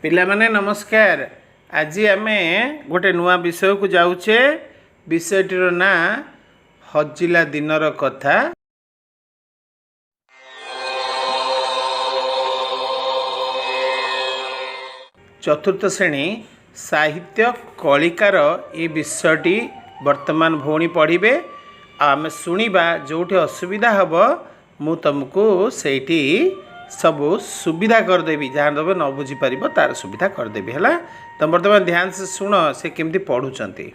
ପିଲାମାନେ ନମସ୍କାର। ଆଜି ଆମେ ଗୋଟେ ନୂଆ ବିଷୟକୁ ଯାଉଛେ। ବିଷୟଟିର ନାଁ ହଜିଲା ଦିନର କଥା। ଚତୁର୍ଥ ଶ୍ରେଣୀ ସାହିତ୍ୟ କଳିକାର ଏ ବିଷୟଟି ବର୍ତ୍ତମାନ ଭଉଣୀ ପଢ଼ିବେ ଆଉ ଆମେ ଶୁଣିବା। ଯେଉଁଠି ଅସୁବିଧା ହେବ, ମୁଁ ତୁମକୁ ସେଇଠି ସବୁ ସୁବିଧା କରିଦେବି। ଯାହା ତମେ ନ ବୁଝିପାରିବ, ତାର ସୁବିଧା କରିଦେବି। ହେଲା ତମେ ବର୍ତ୍ତମାନ ଧ୍ୟାନ ସେ ଶୁଣ, ସେ କେମିତି ପଢ଼ୁଛନ୍ତି।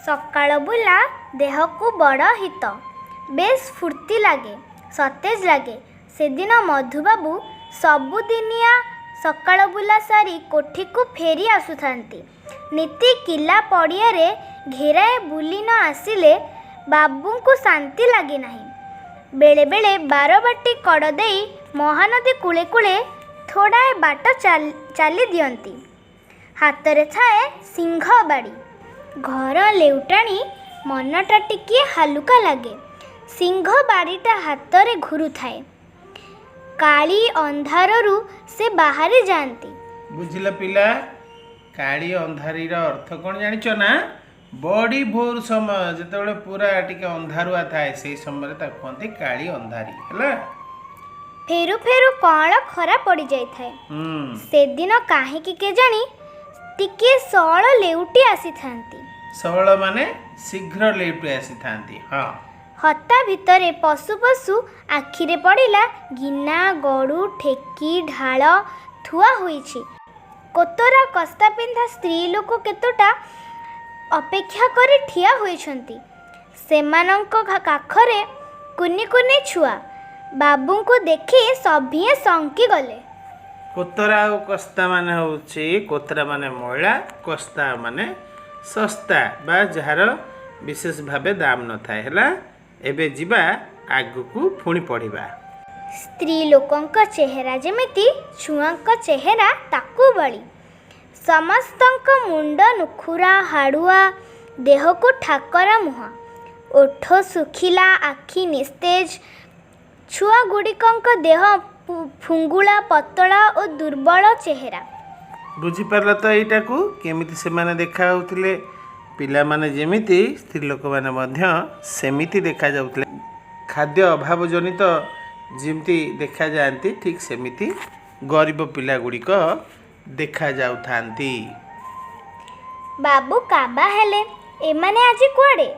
ସକାଳ ବୁଲା ଦେହକୁ ବଡ଼ ହିତ। ବେଶ୍ ଫୁର୍ତ୍ତି ଲାଗେ, ସତେଜ ଲାଗେ। ସେଦିନ ମଧୁବାବୁ ସବୁଦିନିଆ ସକାଳ ବୁଲା ସାରି କୋଠିକୁ ଫେରି ଆସୁଥାନ୍ତି। ନିତି କିଲା ପଡ଼ିଆରେ ଘେରାଏ ବୁଲି ନ ଆସିଲେ ବାବୁଙ୍କୁ ଶାନ୍ତି ଲାଗେ ନାହିଁ। ବେଳେବେଳେ ବାରବାଟୀ କଡ଼ ଦେଇ ମହାନଦୀ କୂଳେ କୂଳେ ଥୋଡ଼ାଏ ବାଟ ଚାଲି ଦିଅନ୍ତି। ହାତରେ ଥାଏ ସିଂହ ବାଡ଼ି। ଘର ଲେଉଟାଣି ମନଟା ଟିକିଏ ହାଲୁକା ଲାଗେ। ସିଂହ ବାଡ଼ିଟା ହାତରେ ଘୁରୁଥାଏ। କାଳି ଅନ୍ଧାରରୁ ସେ ବାହାରି ଯାଆନ୍ତି। ବୁଝିଲ ପିଲା, କାଳି ଅନ୍ଧାରୀର ଅର୍ଥ କ'ଣ ଜାଣିଛ ନା? ବଡ଼ି ଭୋର ସମୟ, ଯେତେବେଳେ ପୁରା ଟିକେ ଅନ୍ଧାରୁଆ ଥାଏ, ସେଇ ସମୟରେ ତାକୁ କୁହନ୍ତି କାଳି ଅନ୍ଧାରୀ। ହେଲା? ଫେରୁ ଫେରୁ କଅଁଳ ଖରା ପଡ଼ିଯାଇଥାଏ। ସେଦିନ କାହିଁକି କେଜାଣି ଟିକିଏ ସଅଳ ଲେଉଟି ଆସିଥାନ୍ତି। ସଅଳ ମାନେ ଶୀଘ୍ର ଲେଉଟି ଆସିଥାନ୍ତି, ହଁ। ହତା ଭିତରେ ପଶୁ ପଶୁ ଆଖିରେ ପଡ଼ିଲା, ଗିନା, ଗଡ଼ୁ, ଠେକି, ଢାଳ ଥୁଆ ହୋଇଛି। କୋତରା କସ୍ତା ପିନ୍ଧା ସ୍ତ୍ରୀ ଲୋକ କେତୋଟା ଅପେକ୍ଷା କରି ଠିଆ ହୋଇଛନ୍ତି। ସେମାନଙ୍କ କାଖରେ କୁନି କୁନି ଛୁଆ। ବାବୁଙ୍କୁ ଦେଖି ସଭିଏଁ ଶଙ୍କିଗଲେ। କୋତରା ଆଉ କସ୍ତା ମାନେ ହେଉଛି, କୋତରା ମାନେ ମଇଳା, କସ୍ତା ମାନେ ଶସ୍ତା ବା ଯାହାର ବିଶେଷ ଭାବେ ଦାମ ନଥାଏ। ହେଲା, ଏବେ ଯିବା ଆଗକୁ, ପୁଣି ପଢ଼ିବା। ସ୍ତ୍ରୀ ଲୋକଙ୍କ ଚେହେରା ଯେମିତି, ଛୁଆଙ୍କ ଚେହେରା ତାକୁ ବଳି। ସମସ୍ତଙ୍କ ମୁଣ୍ଡ ନୁଖୁରା, ହାଡ଼ୁଆ, ଦେହକୁ ଠାକରା ମୁହଁ, ଓଠ ଶୁଖିଲା, ଆଖି ନିସ୍ତେଜ। ଛୁଆଗୁଡ଼ିକଙ୍କ ଦେହ ଫୁଙ୍ଗୁଳା, ପତଳା ଓ ଦୁର୍ବଳ ଚେହେରା। ବୁଝିପାରିଲ ତ ଏଇଟାକୁ କେମିତି ସେମାନେ ଦେଖା ହେଉଥିଲେ? ପିଲାମାନେ ଯେମିତି, ସ୍ତ୍ରୀ ଲୋକମାନେ ମଧ୍ୟ ସେମିତି ଦେଖାଯାଉଥିଲେ। ଖାଦ୍ୟ ଅଭାବ ଜନିତ ଯେମିତି ଦେଖାଯାଆନ୍ତି, ଠିକ୍ ସେମିତି ଗରିବ ପିଲାଗୁଡ଼ିକ ଦେଖାଯାଉଥାନ୍ତି। ବାବୁ କାବା ହେଲେ। ଏମାନେ ଆଜି କୁଆଡ଼େ?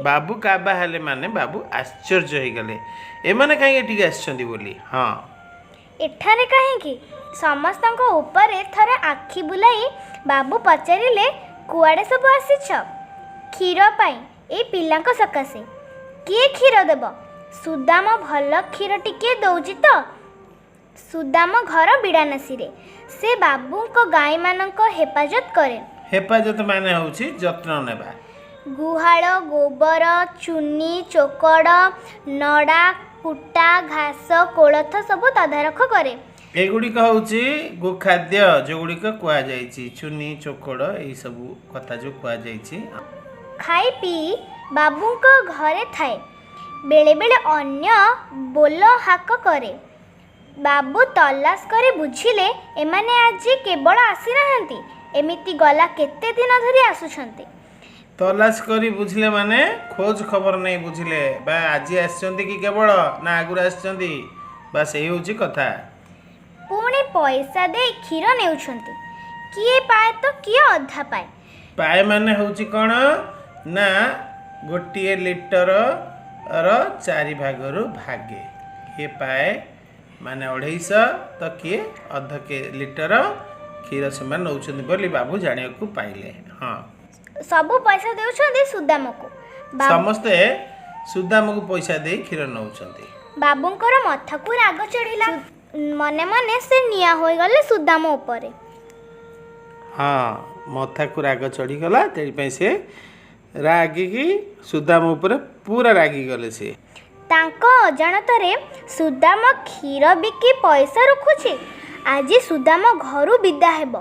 ବାବୁ କାବା ହେଲେ ମାନେ ବାବୁ ଆଶ୍ଚର୍ଯ୍ୟ ହେଇଗଲେ, ଏମାନେ କାହିଁକି ଏଠିକି ଆସିଛନ୍ତି ବୋଲି। ହଁ। ଏଠାରେ କାହିଁକି? ସମସ୍ତଙ୍କ ଉପରେ ଥରେ ଆଖି ବୁଲାଇ ବାବୁ ପଚାରିଲେ, କୁଆଡ଼େ ସବୁ ଆସିଛ? କ୍ଷୀର ପାଇଁ, ଏଇ ପିଲାଙ୍କ ସକାଶେ। କିଏ କ୍ଷୀର ଦେବ? ସୁଦାମ ଭଲ କ୍ଷୀର ଟିକିଏ ଦଉଛି ତ। ସୁଦାମ ଘର ବିଡ଼ାନାସୀରେ। ସେ ବାବୁଙ୍କ ଗାଈମାନଙ୍କ ହେପାଜତ କରେ। ହେପାଜତ ମାନେ ହେଉଛି ଯତ୍ନ ନେବା। ଗୁହାଳ ଗୋବର, ଚୁନି, ଚୋକଡ଼, ନଡ଼ା କୁଟା, ଘାସ, କୋଳଥ ସବୁ ତଦାରଖ କରେ। ଏଗୁଡ଼ିକ ହେଉଛି ଗୋଖାଦ୍ୟ, ଯେଉଁଗୁଡ଼ିକ କୁହାଯାଇଛି, ଚୁନି, ଚୋକଡ଼, ଏଇସବୁ କଥା ଯେଉଁ କୁହାଯାଇଛି। ଖାଇ ପିଇ ବାବୁଙ୍କ ଘରେ ଥାଏ। ବେଳେବେଳେ ଅନ୍ୟ ବୋଲ ହାକ କରେ। ବାବୁ ତଲାସ କରି ବୁଝିଲେ, ଏମାନେ ଆଜି କେବଳ ଆସିନାହାନ୍ତି, ଏମିତି ଗଲା କେତେ ଦିନ ଧରି ଆସୁଛନ୍ତି। ତଲାସ କରି ବୁଝିଲେ ମାନେ ଖୋଜ ଖବର ନେଇ ବୁଝିଲେ ବା ଆଜି ଆସିଛନ୍ତି କି କେବଳ ନା ଆଗରୁ ଆସିଛନ୍ତି, ବାସ୍ ଏଇ ହେଉଛି କଥା। ପୁଣି ପଇସା ଦେଇ କ୍ଷୀର ନେଉଛନ୍ତି। କିଏ ପାଏ ତ କିଏ ଅଧା ପାଏ। ପାଏ ମାନେ ହେଉଛି କ'ଣ ନା ଗୋଟିଏ ଲିଟରର ଚାରି ଭାଗରୁ ଭାଗେ। କିଏ ପାଏ ମାନେ 250 ତ କିଏ ଅଧ ଲିଟର କ୍ଷୀର ସେମାନେ ନେଉଛନ୍ତି ବୋଲି ବାବୁ ଜାଣିବାକୁ ପାଇଲେ। ହଁ। ସବୁ ପଇସା ଦେଉଛନ୍ତି ସୁଦାମକୁ। ସମସ୍ତେ ସୁଦାମକୁ ପଇସା ଦେଇ କ୍ଷୀର ନେଉଛନ୍ତି। ବାବୁଙ୍କର ମଥାକୁ ରାଗ ଚଢ଼ିଲା। ମନେ ମନେ ସେ ନିଆଁ ହୋଇଗଲେ ସୁଦାମ ଉପରେ। ହଁ, ମଥାକୁ ରାଗ ଚଢ଼ିଗଲା, ସେଥିପାଇଁ ସେ ରାଗିକି ସୁଦାମ ଉପରେ ପୁରା ରାଗିଗଲେ ସେ। ତାଙ୍କ ଅଜାଣତରେ ସୁଦାମ କ୍ଷୀର ବିକି ପଇସା ରଖୁଛି। ଆଜି ସୁଦାମ ଘରୁ ବିଦା ହେବ।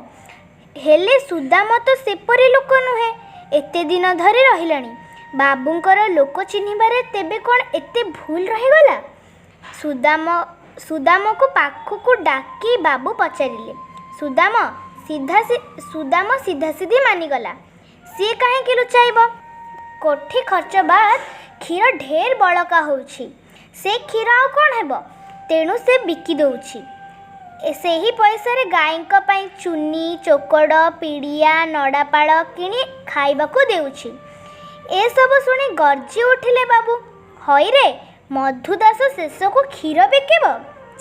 ହେଲେ ସୁଦାମ ତ ସେପରି ଲୋକ ନୁହେଁ। ଏତେ ଦିନ ଧରି ରହିଲାଣି। ବାବୁଙ୍କର ଲୋକ ଚିହ୍ନିବାରେ ତେବେ କ'ଣ ଏତେ ଭୁଲ ରହିଗଲା? ସୁଦାମକୁ ପାଖକୁ ଡାକି ବାବୁ ପଚାରିଲେ, ସୁଦାମ ସିଧା ସୁଦାମ ସିଧାସିଧି ମାନିଗଲା। ସିଏ କାହିଁକି ଲୁଚାଇବ? କୋଠି ଖର୍ଚ୍ଚ ବାଦ କ୍ଷୀର ଢେର ବଳକା ହେଉଛି। ସେ କ୍ଷୀର ଆଉ କ'ଣ ହେବ? ତେଣୁ ସେ ବିକି ଦେଉଛି। ସେହି ପଇସାରେ ଗାଈଙ୍କ ପାଇଁ ଚୁନି, ଚୋକଡ଼, ପିଡ଼ିଆ, ନଡ଼ାପାଳ କିଣି ଖାଇବାକୁ ଦେଉଛି। ଏସବୁ ଶୁଣି ଗର୍ଜି ଉଠିଲେ ବାବୁ, "ହଇରେ, ମଧୁ ଦାସ ଶେଷକୁ କ୍ଷୀର ବିକିବ?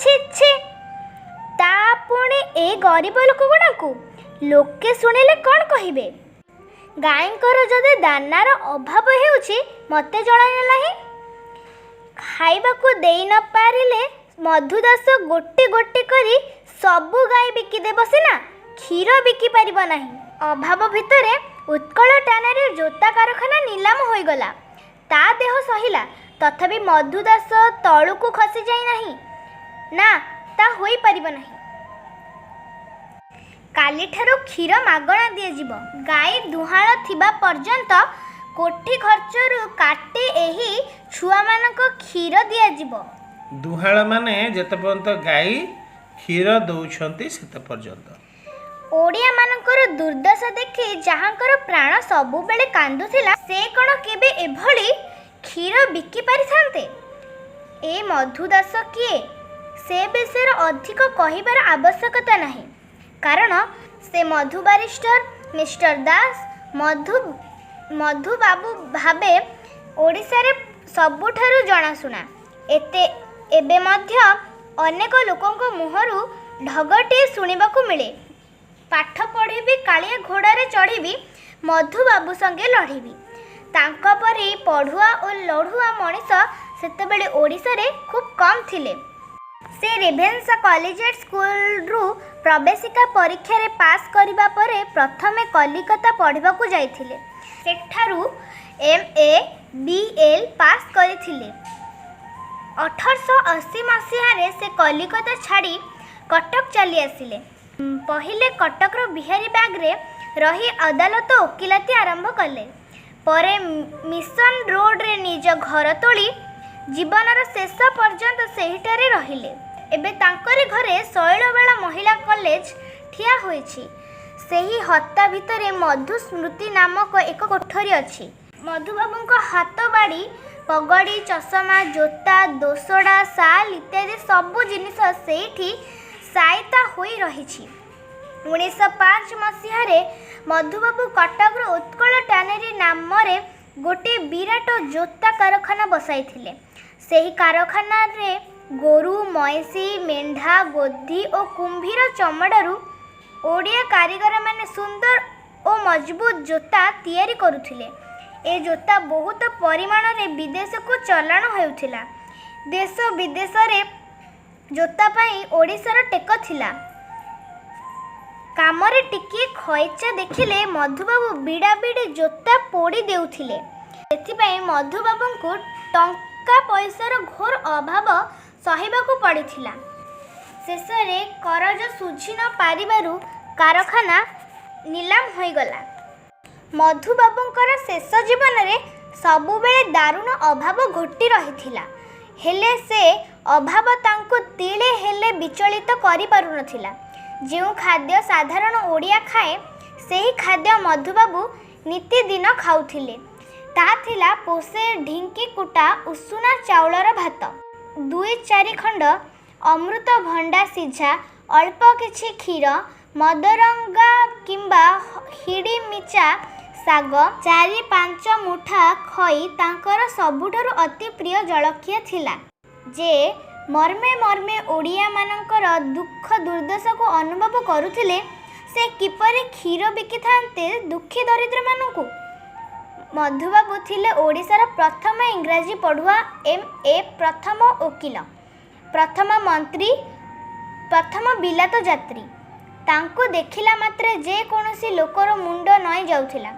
ଛି ଛି! ତା ପୁଣି ଏ ଗରିବ ଲୋକଗୁଡ଼ାଙ୍କୁ! ଲୋକେ ଶୁଣିଲେ କ'ଣ କହିବେ? ଗାଈଙ୍କର ଯଦି ଦାନାର ଅଭାବ ହେଉଛି, ମୋତେ ଜଣାଇଲା ନାହିଁ। ଖାଇବାକୁ ଦେଇ ନ ପାରିଲେ ମଧୁ ଦାସ ଗୋଟି ଗୋଟି କରି ସବୁ ଗାଈ ବିକିଦେବ ସିନା, କ୍ଷୀର ବିକି ପାରିବ ନାହିଁ।" ଅଭାବ ଭିତରେ ଉତ୍କଳ ଟ୍ୟାନେରୀର ଜୋତା କାରଖାନା ନିଲାମ ହୋଇଗଲା। ତା ଦେହ ସହିଲା। ତଥାପି ମଧୁ ଦାସ ତଳକୁ ଖସି ଯାଇନାହିଁ। ନା, ତା ହୋଇପାରିବ ନାହିଁ। କାଲିଠାରୁ କ୍ଷୀର ମାଗଣା ଦିଆଯିବ। ଗାଈ ଦୁହାଁଳ ଥିବା ପର୍ଯ୍ୟନ୍ତ କୋଠି ଖର୍ଚ୍ଚରୁ କାଟି ଏହି ଛୁଆମାନଙ୍କ କ୍ଷୀର ଦିଆଯିବ। ଦୁହାଁଳ ମାନେ ଯେତେ ପର୍ଯ୍ୟନ୍ତ ଗାଈ କ୍ଷୀର ଦେଉଛନ୍ତି, ସେତେ ପର୍ଯ୍ୟନ୍ତ। ଓଡ଼ିଆମାନଙ୍କର ଦୁର୍ଦ୍ଦଶା ଦେଖି ଯାହାଙ୍କର ପ୍ରାଣ ସବୁବେଳେ କାନ୍ଦୁଥିଲା, ସେ କ'ଣ କେବେ ଏଭଳି କ୍ଷୀର ବିକି ପାରିଥାନ୍ତେ? ଏ ମଧୁ ଦାସ କିଏ, ସେ ବିଷୟରେ ଅଧିକ କହିବାର ଆବଶ୍ୟକତା ନାହିଁ। କାରଣ ସେ ମଧୁ ବାରିଷ୍ଟର, ମିଷ୍ଟର ଦାସ, ମଧୁବାବୁ ଭାବେ ଓଡ଼ିଶାରେ ସବୁଠାରୁ ଜଣାଶୁଣା। ଏତେ ଏବେ ମଧ୍ୟ ଅନେକ ଲୋକଙ୍କ ମୁହଁରୁ ଢଗଟିଏ ଶୁଣିବାକୁ ମିଳେ, "ପାଠ ପଢ଼ିବି, କାଳିଆ ଘୋଡ଼ାରେ ଚଢ଼ିବି, ମଧୁବାବୁ ସଙ୍ଗେ ଲଢ଼ିବି।" ତାଙ୍କ ପରି ପଢ଼ୁଆ ଓ ଲଢ଼ୁଆ ମଣିଷ ସେତେବେଳେ ଓଡ଼ିଶାରେ ଖୁବ୍ କମ୍ ଥିଲେ। ସେ ରେଭେନ୍ସା କଲେଜିଏଟ୍ ସ୍କୁଲରୁ ପ୍ରବେଶିକା ପରୀକ୍ଷାରେ ପାସ୍ କରିବା ପରେ ପ୍ରଥମେ କଲିକତା ପଢ଼ିବାକୁ ଯାଇଥିଲେ। ସେଠାରୁ ଏମ୍. ଏ., ବି. ଏଲ୍. ପାସ୍ କରିଥିଲେ। 1880 ମସିହାରେ ସେ କଲିକତା ଛାଡ଼ି କଟକ ଚାଲି ଆସିଲେ। ପହିଲେ କଟକର ବିହାରୀବାଗରେ ରହି ଅଦାଲତ ଓକିଲାତି ଆରମ୍ଭ କଲେ। ପରେ ମିଶନ ରୋଡ଼ରେ ନିଜ ଘର ତୋଳି ଜୀବନର ଶେଷ ପର୍ଯ୍ୟନ୍ତ ସେହିଠାରେ ରହିଲେ। ଏବେ ତାଙ୍କରି ଘରେ ଶୈଳବାଳା ମହିଳା କଲେଜ ଠିଆ ହୋଇଛି। ସେହି ହତା ଭିତରେ ମଧୁ ସ୍ମୃତି ନାମକ ଏକ କୋଠରୀ ଅଛି। ମଧୁବାବୁଙ୍କ ହାତବାଡ଼ି, ପଗଡ଼ି, ଚଷମା, ଜୋତା, ଦୋସଡ଼ା, ଶାଲ ଇତ୍ୟାଦି ସବୁ ଜିନିଷ ସେଇଠି ସାଇତା ହୋଇ ରହିଛି। 1905 ମସିହାରେ ମଧୁବାବୁ କଟକର ଉତ୍କଳ ଟ୍ୟାନେରୀ ନାମରେ ଗୋଟିଏ ବିରାଟ ଜୋତା କାରଖାନା ବସାଇଥିଲେ। ସେହି କାରଖାନାରେ ଗୋରୁ, ମଇଁଷି, ମେଣ୍ଢା, ଗୋଧି ଓ କୁମ୍ଭୀର ଚମଡ଼ାରୁ ଓଡ଼ିଆ କାରିଗରମାନେ ସୁନ୍ଦର ଓ ମଜବୁତ ଜୋତା ତିଆରି କରୁଥିଲେ। ଏ ଜୋତା ବହୁତ ପରିମାଣରେ ବିଦେଶକୁ ଚଲାଣ ହେଉଥିଲା। ଦେଶ ବିଦେଶରେ ଜୋତା ପାଇଁ ଓଡ଼ିଶାର ଟେକ ଥିଲା। କାମରେ ଟିକିଏ ଖଇଚା ଦେଖିଲେ ମଧୁବାବୁ ବିଡ଼ା ବିଡ଼ି ଜୋତା ପୋଡ଼ି ଦେଉଥିଲେ। ସେଥିପାଇଁ ମଧୁବାବୁଙ୍କୁ ଟଙ୍କା ପଇସାର ଘୋର ଅଭାବ ସହିବାକୁ ପଡ଼ିଥିଲା। ଶେଷରେ କରଜ ଶୁଝି ନ ପାରିବାରୁ କାରଖାନା ନିଲାମ ହୋଇଗଲା। ମଧୁବାବୁଙ୍କର ଶେଷ ଜୀବନରେ ସବୁବେଳେ ଦାରୁଣ ଅଭାବ ଘୋଟି ରହିଥିଲା। ହେଲେ ସେ ଅଭାବ ତାଙ୍କୁ ତିଳେ ହେଲେ ବିଚଳିତ କରିପାରୁନଥିଲା। ଯେଉଁ ଖାଦ୍ୟ ସାଧାରଣ ଓଡ଼ିଆ ଖାଏ, ସେହି ଖାଦ୍ୟ ମଧୁବାବୁ ନିତିଦିନ ଖାଉଥିଲେ। ତାହା ଥିଲା ପୋଷେ ଢିଙ୍କିକୁଟା ଉଷୁନା ଚାଉଳର ଭାତ, ଦୁଇ ଚାରି ଖଣ୍ଡ ଅମୃତଭଣ୍ଡା ସିଝା, ଅଳ୍ପ କିଛି କ୍ଷୀର, ମଦରଙ୍ଗା କିମ୍ବା ହିଡ଼ିମିଚା ଶାଗ, ଚାରି ପାଞ୍ଚ ମୁଠା ଖଇ ତାଙ୍କର ସବୁଠାରୁ ଅତି ପ୍ରିୟ ଜଳଖିଆ ଥିଲା। ଯେ ମର୍ମେ ମର୍ମେ ଓଡ଼ିଆମାନଙ୍କର ଦୁଃଖ ଦୁର୍ଦ୍ଦଶାକୁ ଅନୁଭବ କରୁଥିଲେ, ସେ କିପରି କ୍ଷୀର ବିକିଥାନ୍ତେ ଦୁଃଖୀ ଦରିଦ୍ରମାନଙ୍କୁ? ମଧୁବାବୁ ଥିଲେ ଓଡ଼ିଶାର ପ୍ରଥମ ଇଂରାଜୀ ପଢ଼ୁଆ ଏମ୍. ଏ., ପ୍ରଥମ ଓକିଲ, ପ୍ରଥମ ମନ୍ତ୍ରୀ, ପ୍ରଥମ ବିଲାତ ଯାତ୍ରୀ। ତାଙ୍କୁ ଦେଖିଲା ମାତ୍ରେ ଯେ କୌଣସି ଲୋକର ମୁଣ୍ଡ ନଇଁ ଯାଉଥିଲା।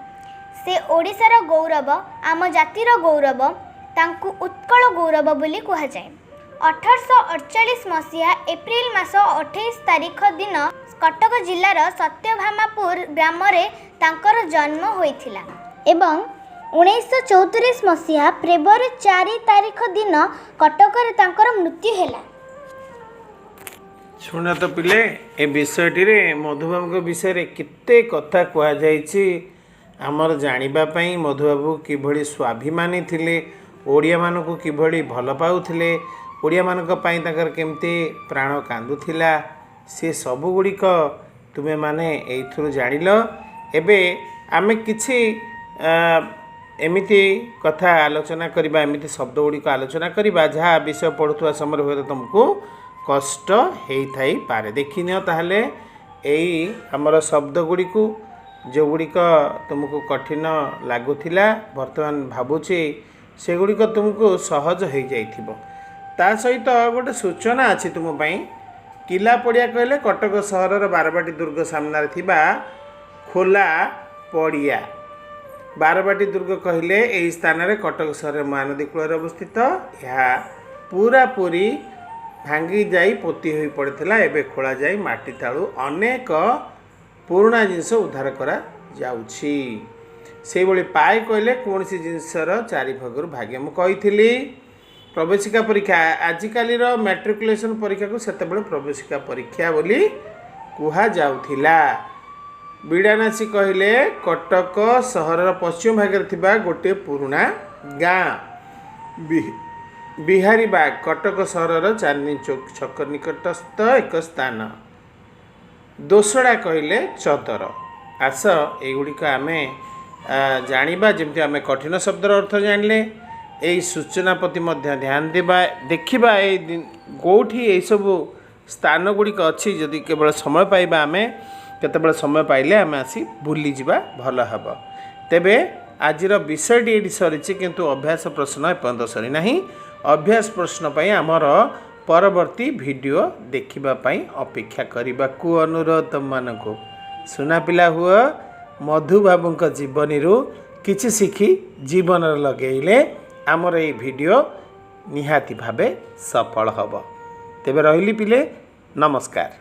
ସେ ଓଡ଼ିଶାର ଗୌରବ, ଆମ ଜାତିର ଗୌରବ। ତାଙ୍କୁ ଉତ୍କଳ ଗୌରବ ବୋଲି କୁହାଯାଏ। 1848 ମସିହା ଏପ୍ରିଲ ମାସ 28 ତାରିଖ ଦିନ କଟକ ଜିଲ୍ଲାର ସତ୍ୟଭାମାପୁର ଗ୍ରାମରେ ତାଙ୍କର ଜନ୍ମ ହୋଇଥିଲା ଏବଂ 1934 ମସିହା ଫେବୃଆରୀ 4 ତାରିଖ ଦିନ କଟକରେ ତାଙ୍କର ମୃତ୍ୟୁ ହେଲା। ଶୁଣ ତ ପିଲେ, ଏ ବିଷୟଟିରେ ମଧୁବାବୁଙ୍କ ବିଷୟରେ କେତେ କଥା କୁହାଯାଇଛି ଆମର ଜାଣିବା ପାଇଁ। ମଧୁବାବୁ କିଭଳି ସ୍ୱାଭିମାନୀ ଥିଲେ, ଓଡ଼ିଆମାନଙ୍କୁ କିଭଳି ଭଲ ପାଉଥିଲେ, ଓଡ଼ିଆମାନଙ୍କ ପାଇଁ ତାଙ୍କର କେମିତି ପ୍ରାଣ କାନ୍ଦୁଥିଲା, ସେ ସବୁଗୁଡ଼ିକ ତୁମେମାନେ ଏଇଥିରୁ ଜାଣିଲ। ଏବେ ଆମେ କିଛି ଏମିତି କଥା ଆଲୋଚନା କରିବା, ଏମିତି ଶବ୍ଦ ଗୁଡ଼ିକ ଆଲୋଚନା କରିବା, ଯାହା ବିଷୟ ପଢ଼ୁଥିବା ସମୟରେ ହୁଏତ ତୁମକୁ କଷ୍ଟ ହେଇଥାଇପାରେ। ଦେଖିନିଅ ତାହେଲେ ଏଇ ଆମର ଶବ୍ଦ ଗୁଡ଼ିକୁ, ଯେଉଁଗୁଡ଼ିକ ତୁମକୁ କଠିନ ଲାଗୁଥିଲା, ବର୍ତ୍ତମାନ ଭାବୁଛି ସେଗୁଡ଼ିକ ତୁମକୁ ସହଜ ହେଇଯାଇଥିବ। ତା ସହିତ ଗୋଟେ ସୂଚନା ଅଛି ତୁମ ପାଇଁ। କିଲା ପଡ଼ିଆ କହିଲେ କଟକ ସହରର ବାରବାଟୀ ଦୁର୍ଗ ସାମ୍ନାରେ ଥିବା ଖୋଲା ପଡ଼ିଆ। ବାରବାଟୀ ଦୁର୍ଗ କହିଲେ ଏହି ସ୍ଥାନରେ କଟକ ସହରରେ ମହାନଦୀ କୂଳରେ ଅବସ୍ଥିତ। ଏହା ପୁରାପୁରି ଭାଙ୍ଗି ଯାଇ ପୋତି ହୋଇ ପଡ଼ିଥିଲା। ଏବେ ଖୋଳାଯାଇ ମାଟି ତଳୁ ଅନେକ ପୁରୁଣା ଜିନିଷ ଉଦ୍ଧାର କରାଯାଉଛି। ସେଇଭଳି ପାଏ କହିଲେ କୌଣସି ଜିନିଷର ଚାରି ଭାଗରୁ ଭାଗେ। ମୁଁ କହିଥିଲି ପ୍ରବେଶିକା ପରୀକ୍ଷା, ଆଜିକାଲିର ମାଟ୍ରିକୁଲେସନ୍ ପରୀକ୍ଷାକୁ ସେତେବେଳେ ପ୍ରବେଶିକା ପରୀକ୍ଷା ବୋଲି କୁହାଯାଉଥିଲା। ବିଡ଼ାନାସୀ କହିଲେ କଟକ ସହରର ପଶ୍ଚିମ ଭାଗରେ ଥିବା ଗୋଟିଏ ପୁରୁଣା ଗାଁ। ବିହାରୀବାଗ କଟକ ସହରର ଚାନ୍ଦିନୀ ଚୌକ ଛକ ନିକଟସ୍ଥ ଏକ ସ୍ଥାନ। ଦୋସଡ଼ା କହିଲେ ଚଦର। ଆସ ଏଗୁଡ଼ିକ ଆମେ ଜାଣିବା। ଯେମିତି ଆମେ କଠିନ ଶବ୍ଦର ଅର୍ଥ ଜାଣିଲେ, ଏଇ ସୂଚନା ପ୍ରତି ମଧ୍ୟ ଧ୍ୟାନ ଦେବା। ଦେଖିବା ଏଇ କେଉଁଠି ଏଇସବୁ ସ୍ଥାନ ଗୁଡ଼ିକ ଅଛି। ଯଦି କେବଳ ସମୟ ପାଇବା, ଆମେ କେତେବେଳେ ସମୟ ପାଇଲେ ଆମେ ଆସି ବୁଲିଯିବା, ଭଲ ହେବ। ତେବେ ଆଜିର ବିଷୟଟି ଏଇଠି ସରିଛି, କିନ୍ତୁ ଅଭ୍ୟାସ ପ୍ରଶ୍ନ ଏପର୍ଯ୍ୟନ୍ତ ସରିନାହିଁ। ଅଭ୍ୟାସ ପ୍ରଶ୍ନ ପାଇଁ ଆମର ପରବର୍ତ୍ତୀ ଭିଡ଼ିଓ ଦେଖିବା ପାଇଁ ଅପେକ୍ଷା କରିବାକୁ ଅନୁରୋଧ ତୁମମାନଙ୍କୁ। ସୁନା ପିଲା ହୁଅ, ମଧୁବାବୁଙ୍କ ଜୀବନୀରୁ କିଛି ଶିଖି ଜୀବନରେ ଲଗେଇଲେ ଆମର ଏଇ ଭିଡ଼ିଓ ନିହାତି ଭାବେ ସଫଳ ହେବ। ତେବେ ରହିଲି ପିଲେ, ନମସ୍କାର।